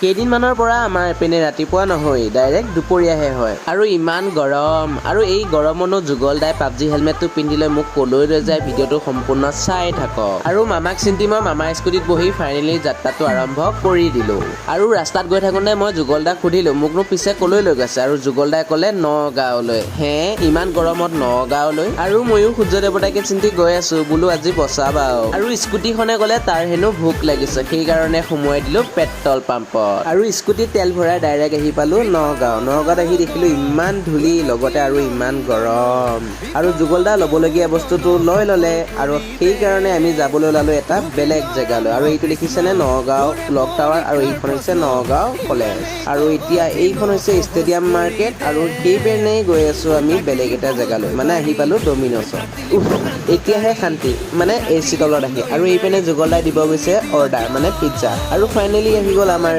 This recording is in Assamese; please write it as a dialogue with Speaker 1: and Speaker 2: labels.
Speaker 1: কেইদিনমানৰ পৰা আমাৰ এপিনে ৰাতিপুৱা নহয়, ডাইৰেক্ট দুপৰীয়াহে হয়। আৰু ইমান গৰম, আৰু এই গৰমতো যুগল দাই পাবজি হেলমেটটো পিন্ধি লৈ মোক ক'লৈ লৈ যায়, ভিডিঅ'টো সম্পূৰ্ণ চাই থাকক। আৰু মামাক চিন্তি মই মামাৰ স্কুটিত বহি ফাইনেলি যাত্ৰাটো আৰম্ভ কৰি দিলোঁ। আৰু ৰাস্তাত গৈ থাকোঁতে মই যুগল দাক সুধিলোঁ, মোকনো পিছে ক'লৈ লৈ গৈছে? আৰু যুগল দাই ক'লে নগাঁৱলৈ। হে, ইমান গৰমত নগাঁৱলৈ? আৰু ময়ো সূৰ্য দেৱতাকে চিন্তি গৈ আছো, বোলো আজি বচাবা আৰু। আৰু স্কুটিখনে ক'লে তাৰ হেনো ভোক লাগিছে, সেইকাৰণে সোমোৱাই দিলোঁ পেট্ৰল পাম্পত আৰু স্কুটিত তেল ভৰাই ডাইৰেক্ট আহি পালোঁ নগাঁও। নগাঁৱত আহি দেখিলোঁ ইমান ধূলি, লগতে আৰু ইমান গৰম। আৰু যুগল দা ল'বলগীয়া বস্তুটো লৈ ল'লে আৰু সেইকাৰণে আমি যাবলৈ ওলালোঁ এটা বেলেগ জেগালৈ। আৰু এইটো দেখিছেনে, নগাঁও ক্লক টাৱাৰ, আৰু এইখন হৈছে নগাঁও কলেজ। আৰু এতিয়া এইখন হৈছে ষ্টেডিয়াম মাৰ্কেট আৰু সেইপিনেই গৈ আছোঁ আমি বেলেগ এটা জেগালৈ, মানে আহি পালোঁ ডমিন'ছত। উফ, এতিয়াহে শান্তি, মানে এ চি তলত আহি। আৰু এইপিনে যুগল দাই দিব গৈছে অৰ্ডাৰ, মানে পিজ্জা। আৰু ফাইনেলি আহি গ'ল আমাৰ।